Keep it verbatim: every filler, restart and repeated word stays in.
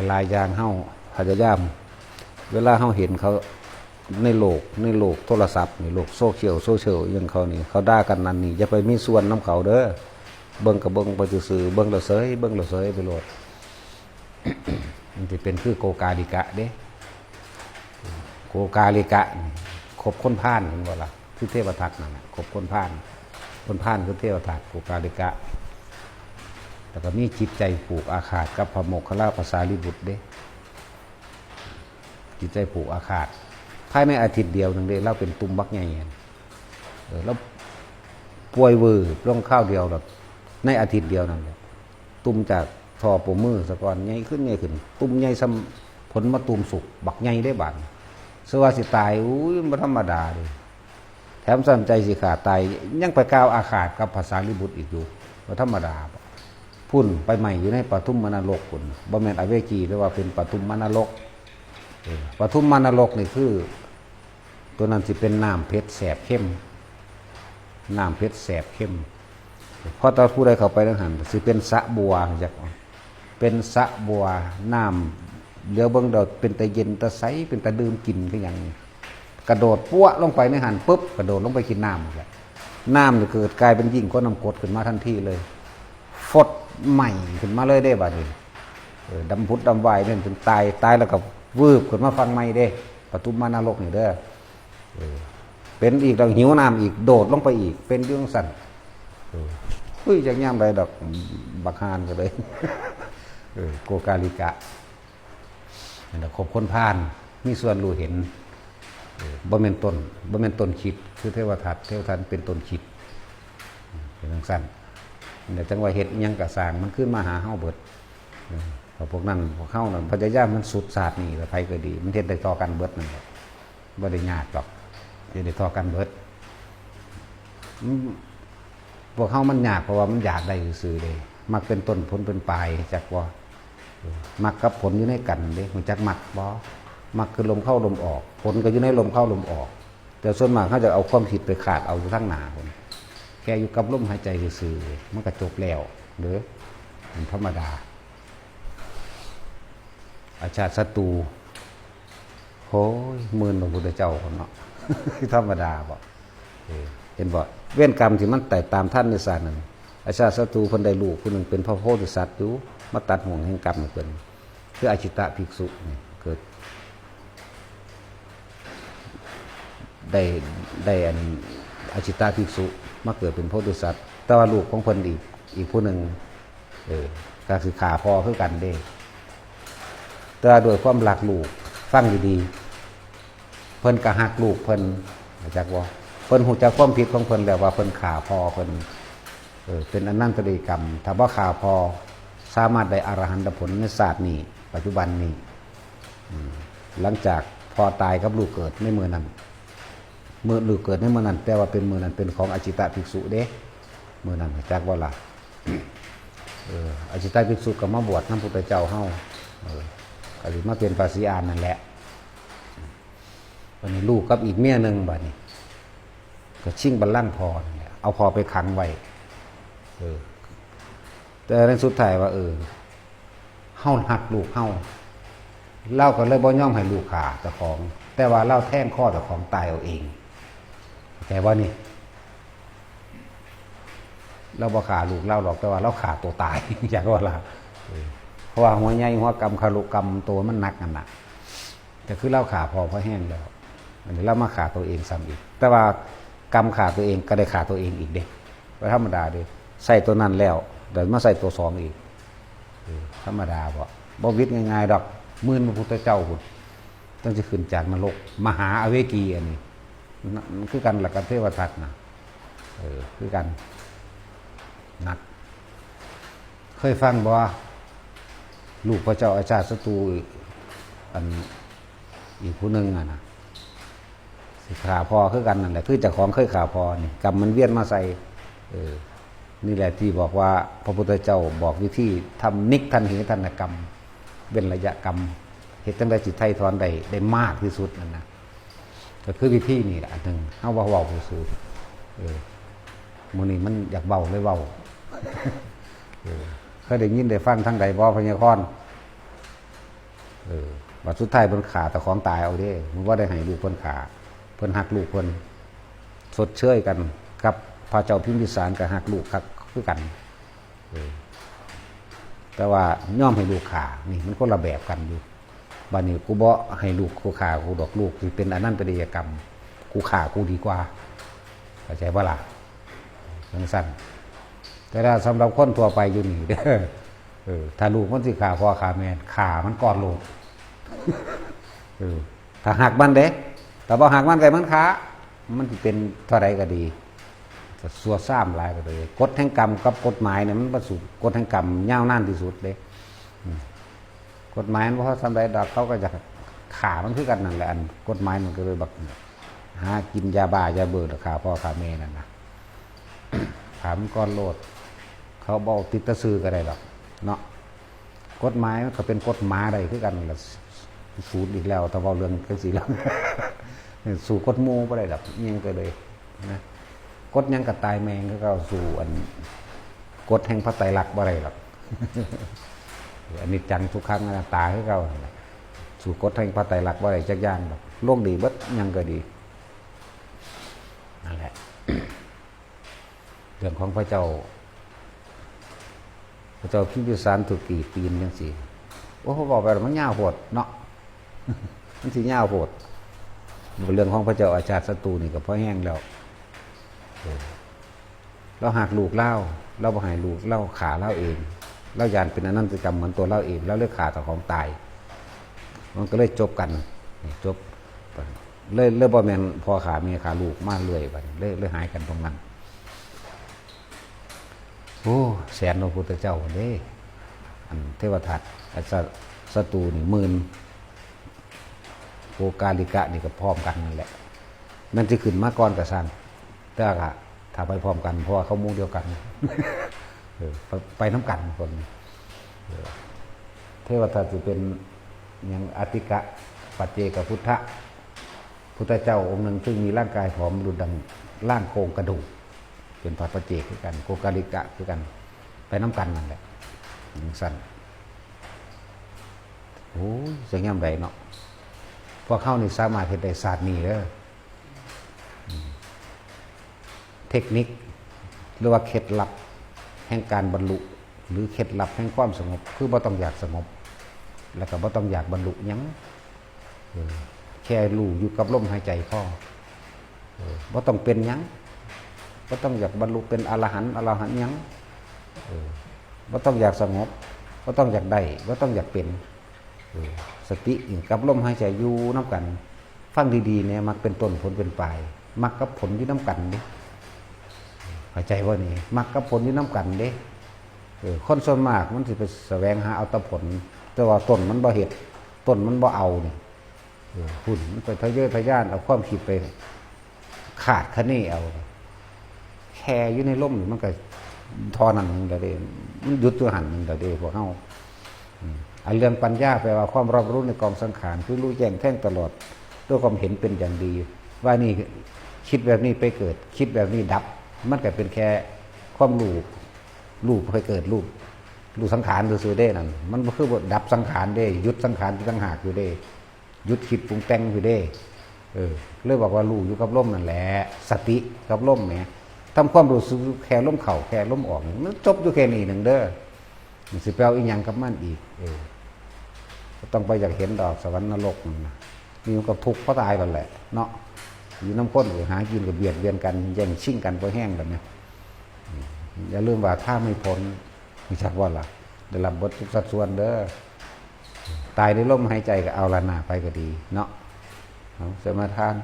หลายๆอย่างเฮาพยายาม เวลาเฮาเห็นเขาในโลกในโลกโทรศัพท์ในโลกโซเชียลโซเชียลอย่างเขานี่เขาด่ากันนั่นนี่อย่าไปมีส่วนนำเขาเด้อ เบิ่งก็เบิ่งไปซื่อๆเบิ่งแล้วเสยเบิ่งแล้วเสยไปโลด มันสิเป็นคือโกกาลิกะเด้ โกกาลิกะนี่คบคนพาลเห็นบ่ล่ะ คือเทวทัตนั่นน่ะคบคนพาล คนพาลคือเทวทัต โกกาลิกะ แล้วก็มีจิตใจผูกอาฆาตกับพระโมคคัลลาภาษารีบุตรเด้ จิตใจผูกอาฆาต ภายในอาทิตย์เดียวหนึ่งเด้ ลาวเป็นตุ่มบักใหญ่หั่น เออ ลาวป่วยเวอร์ลงคราวเดียวดอก ในอาทิตย์เดียวนั่นแหละ ตุ่มจากท่อโป่งมือซะก่อน ใหญ่ขึ้นใหญ่ขึ้น ตุ่มใหญ่ส่ำผลมะตูมสุก บักใหญ่ได้บาด เชื่อว่าสิตาย อุ้ย มันบ่ธรรมดาเด้ แถมส่ำใจสิขาดตาย ยังไปกล่าวอาฆาตกับพระสารีบุตรอีกอยู่ บ่ธรรมดา พุ่นไปใหม่อยู่ในปทุมมนรกพุ่น บ่แม่นอเวจี แต่ว่าเป็นปทุมมนรก เออ ปทุมมนรกนี่คือ ตัวนั้นสิเป็นน้ำเผ็ดแสบเค็ม น้ำเผ็ดแสบเค็ม เพราะถ้าผู้ใดเข้าไปในหั้นสิเป็นสระบัว จัก เป็นสระบัว น้ำเหลียวเบิ่งแล้วเป็นตาเย็นตาใส เป็นตาดื่มกินคือหยัง กระโดดปั๊วะลงไปในหั้นปุ๊บ กระโดดลงไปกินน้ำนั่นแหละ น้ำนี่เกิดกลายเป็นยิ่งกว่าน้ำกรดขึ้นมาทันทีเลย ฟดใหม่ขึ้นมาเลยเด้บัดนี้ เออ ดำผุดดำว่ายเนี่ยจนตาย ตายแล้วก็วืบขึ้นมาฝั่งใหม่เด้ ปทุมมนรกนี่เด้อ เออ เป็นอีกแล้วหิวน้ำอีก โดดลงไปอีก เป็นอยู่จั่งซั้น เออ เฮ้ย จักยามใดดอก บักห่านก็เลย เออ โกกาลิกะ นั่นแหละ คบคนพาล มีส่วนรู้เห็น เออ บ่แม่นต้น บ่แม่นต้นคิด คือเทวทัต เทวทัตเป็นต้นคิด เป็นจั่งซั้น นั่นแหละ จั่งว่าเฮ็ดอิหยังก็ซ่าง มันคืนมาหาเฮาเบิด เออ พวกนั้น พวกเฮานั่น พยายามมันสุดชาตินี้แล้ว ไผก็ดี มันเฮ็ดได้ต่อกันเบิดนั่นแหละ บ่ได้ยากดอก เฮ็ดได้ต่อกันเบิด อืม พวกเฮามันยาก เพราะว่ามันอยากได้ซื่อๆเด้ มักเป็นต้น ผลเป็นปลาย จักบ่ เออ มักกับผลอยู่ในกันเด้ รู้จักมักบ่ มักคือลมเข้าลมออก ผลก็อยู่ในลมเข้าลมออก แต่ส่วนมากเฮาจะเอาความคิดไปคาดเอาอยู่ทางหน้าพุ้น แค่อยู่กับลมหายใจซื่อๆ มันก็จบแล้วเด้อ มันธรรมดา อาชาติศัตรู โอ้ย หมื่นพระพุทธเจ้าคนเนาะ ธรรมดาบ่ เออ เห็นบ่ เวรกรรมที่มันไต่ตามทันในชาตินั้น อาชาติศัตรูเพิ่นได้ลูกผู้หนึ่งเป็นพระโพธิสัตว์อยู่ มาตัดห่วงแห่งกรรมให้เพิ่น คืออาจิตตภิกษุนี่เกิด ได้ ได้อันอาจิตตภิกษุมาเกิดเป็นโพธิสัตว์ แต่ว่าลูกของเพิ่นอีก อีกผู้หนึ่ง เออ ก็คือฆ่าพ่อคือกันเด้ แต่ว่าด้วยความรักลูก ฟังดีๆ เพิ่นก็ฮักลูกเพิ่น รู้จักบ่ เพิ่นรู้จักความผิดของเพิ่นแล้วว่าเพิ่นฆ่าพ่อเพิ่น เออ เป็นอนันตริยกรรม ถ้าบ่ฆ่าพ่อ สามารถได้อรหันตผลในชาตินี้ ปัจจุบันนี้ อืม หลังจากพ่อตายกับลูกเกิดในมื้อนั้น มื้อลูกเกิดในมื้อนั้น แต่ว่าเป็นมื้อนั้นเป็นของอาจิตตภิกษุเด้ มื้อนั้นรู้จักบ่ล่ะ เออ อาจิตตภิกษุก็มาบวชนำพุทธเจ้าเฮา เออ ก็สิมาเป็นพระศรีอานนั่นแหละ บัดนี้ลูกกับอีกเมียหนึ่งบัดนี้ ก็ชิงบัลลังก์พ่อนั่นแหละ เอาพ่อไปขังไว้ เออ แต่ในสุดท้ายว่า เออ เฮาฮักลูกเฮา ลาวก็เลยบ่ยอมให้ลูกฆ่าเจ้าของ แต่ว่าลาวแทงคอเจ้าของตายเอาเอง เข้าใจบ่นี่ ลาวบ่ฆ่าลูกลาวดอก แต่ว่าลาวฆ่าตัวตาย อยากว่าล่ะ เออ เพราะว่าหัวใหญ่หัวกำคารุกำตัวมันหนักนั่นน่ะ ก็คือลาวฆ่าพ่อพอแฮงแล้ว อันนี้ลาวมาฆ่าตัวเองซ้ำอีก แต่ว่ากรรมฆ่าตัวเองก็ได้ฆ่าตัวเองอีกเด้ บ่ธรรมดาเด้ ใช้ตัวนั้นแล้ว เดี๋ยวมาใช้ตัวสองอีก เออ ธรรมดาบ่ บ่หวิดง่ายๆดอก หมื่นพระพุทธเจ้าพุ้น จั่งสิขึ้นจากนรก มหาอเวจีอันนี้ นั่นคือกันล่ะกับเทวทัตนะ เออ คือกัน หนัก เคยฟังบ่ ลูกพระเจ้าอาชาติศัตรู อัน อีกผู้หนึ่งอะนะ สิฆ่าพ่อคือกันนั่นแหละ คือเจ้าของเคยฆ่าพ่อนี่ กรรมมันเวียนมาใส่ เออ นี่แหละที่บอกว่าพระพุทธเจ้าบอกวิธีทำนิกทันเหทันกรรม เว้นระยะกรรม เฮ็ดจั่งใดสิไถ่ถอนได้ ได้มากที่สุดนั่นนะ ก็คือวิธีนี่แหละอันหนึ่ง เฮาว่าเว้าซื่อๆ เออ มื้อนี้มันอยากเว้าเลยเว้า เออ เคยได้ยินได้ฟังทางใดบ่ พญาคอน เออ บัดสุดท้ายเพิ่นฆ่าเจ้าของตายเอาเด้ มันบ่ได้ให้ลูกเพิ่นฆ่า เพิ่นฮักลูกเพิ่น ชดเชยกันกับพระเจ้าพิมพิสารก็ฮักลูกคักคือกัน เออ แต่ว่ายอมให้ลูกฆ่า นี่มันคนละแบบกันอยู่ บัดนี้กูบ่ให้ลูกกูฆ่ากูดอก ลูกสิเป็นอนันตริยกรรม กูฆ่ากูดีกว่า เข้าใจบ่ล่ะ? จั่งซั้น แต่ถ้าสำหรับคนทั่วไปอยู่นี่ เด้อ เออ ถ้าลูกมันสิฆ่าพ่อฆ่าแม่ ฆ่ามันก่อนโลด เออ ถ้าฮักมันเด้ ถ้าบ่ฮักมันก็ให้มันฆ่า มันสิเป็นเท่าใดก็ดี จะชั่วซ้ำหลายก็ดี กฎแห่งกรรมกับกฎหมายเนี่ยมันประสุกฎแห่งกรรมยาวนานที่สุดเด้ อืม กฎหมายมันบ่ทันสำเร็จดอก เขาก็จะฆ่ามันคือกันนั่นแหละ อันกฎหมายมันก็เลยบัก หากินยาบ้ายาเบิดฆ่าพ่อฆ่าแม่นั่นนะ ฆ่ามันก่อนโลด เขาบ่เอาติดตะซื่อก็ได้ดอก เนาะ กฎหมายมันก็เป็นกฎหมายได้คือกันนั่นล่ะ สูตรอีกแล้ว ถ้าเว้าเรื่องจั่งซี้แล้ว สู้กฎหมู่บ่ได้ดอก อิหยังก็เลยนะ กฎหยังก็ตายแม่งคือเก่า สู้อัน กฎแห่งพระไตรลักษณ์บ่ได้ดอก อนิจจังทุกขังอนัตตาคือเก่านั่นแหละ สู้กฎแห่งพระไตรลักษณ์บ่ได้จักอย่างดอก โลกดีเบิดหยังก็ดี นั่นแหละ เรื่องของพระเจ้า พระเจ้าพิมพิสารถูกตีตีนจั่งซี้ โอ้ เว้าไปแล้วมันยาวโพดเนาะ มันสิยาวโพด เรื่องของพระเจ้าอาชาติศัตรูนี่ก็พอแฮงแล้ว เออ ลาวฮักลูกลาว ลาวบ่ให้ลูกลาวฆ่าลาวเอง ลาวย้านเป็นอนันตกรรมเหมือนตัวลาวเอง ลาวเลยฆ่าเจ้าของตาย มันก็เลยจบกัน จบ เลย เลยบ่แม่นพ่อฆ่าแม่ฆ่าลูกมาเรื่อยบัดนี้ เลย เลยหายกันตรงนั้น โอ้ แสนพระพุทธเจ้าเด้ อันเทวทัต อันศั ศัตรูนี่หมื่น โกกาลิกะนี่ก็พร้อมกันนั่นแหละ แม่นสิขึ้นมาก่อนก็ซ่าง แต่ว่าถ้าไปพร้อมกัน เพราะว่าเขาหมู่เดียวกัน เออ ไป ไปนำกันคน เออ เทวทัตสิเป็นหยัง อทิกะปัจเจกพุทธะ พุทธเจ้าองค์หนึ่งซึ่งมีร่างกายผอมดุจดังร่างโครงกระดูก เป็นพระปัจเจกคือกัน โกกาลิกะคือกัน ไปนำกันนั่นแหละ จั่งซั้น โอ้ย จักยามใดเนาะ พวกเฮานี่สามารถเฮ็ดได้ชาตินี้เด้อ อืม เทคนิค หรือว่าเคล็ดลับแห่งการบรรลุ หรือเคล็ดลับแห่งความสงบ คือบ่ต้องอยากสงบ แล้วก็บ่ต้องอยากบรรลุหยัง เออ แค่รู้อยู่กับลมหายใจพอ เออ บ่ต้องเป็นหยัง บ่ต้องอยากบรรลุเป็นอรหันต์ อรหันต์หยัง เออ บ่ต้องอยากสงบ บ่ต้องอยากได้ บ่ต้องอยากเป็น เออ สติกับลมหายใจอยู่นำกัน ฟังดีๆเนี่ย มรรคเป็นต้น ผลเป็นปลาย มรรคกับผลอยู่นำกันเด้ เข้าใจบ่นี่ มรรคกับผลอยู่นำกันเด้ เออ คนส่วนมากมันสิไปแสวงหาเอาแต่ผล แต่ว่าต้นมันบ่เฮ็ด ต้นมันบ่เอานี่ เออ พุ้น มันไปทะเยอทะยาน เอาความคิดไปคาดคะเนเอา แค่อยู่ในลมนี่มันก็เท่านั้นหนึ่งเดียวเด้ มันหยุดอยู่หั่นหนึ่งเดียวเด้ พวกเฮา อืม อันเรื่องปัญญาแปลว่าความรอบรู้ในกองสังขาร คือรู้แจ้งแทงตลอด ด้วยความเห็นเป็นอย่างดี ว่านี่คิดแบบนี้ไปเกิด คิดแบบนี้ดับ มันก็เป็นแค่ความรู้ รู้ไปเกิด รู้ รู้สังขารซื่อๆเด้นั่น มันบ่คือว่าดับสังขารเด้ หยุดสังขารอยู่ต่างหากอยู่เด้ หยุดคิดปรุงแต่งอยู่เด้ เออ เลยบอกว่ารู้อยู่กับลมนั่นแหละ สติกับลมแหม ทำความรู้สึกแค่ลมเข้าแค่ลมออก มันจบอยู่แค่นี้หนึ่งเด้อ มันสิไปเอาอีหยังกับมันอีก เออ บ่ต้องไปอยากเห็นดอกสวรรค์นรกนั่นนะ นี่มันก็ทุกข์เพราะตายกันแหละเนาะ อยู่นำคนก็หากินก็เบียดเบียนกัน แย่งชิงกันพอแฮงแบบนี้ อืม อย่าลืมว่าถ้าไม่พ้น รู้จักบ่ล่ะ ได้รับเบิดทุกสัดส่วนเด้อ ตายในลมหายใจก็เอาละนา ไปก็ดีเนาะ เอา สมาทาน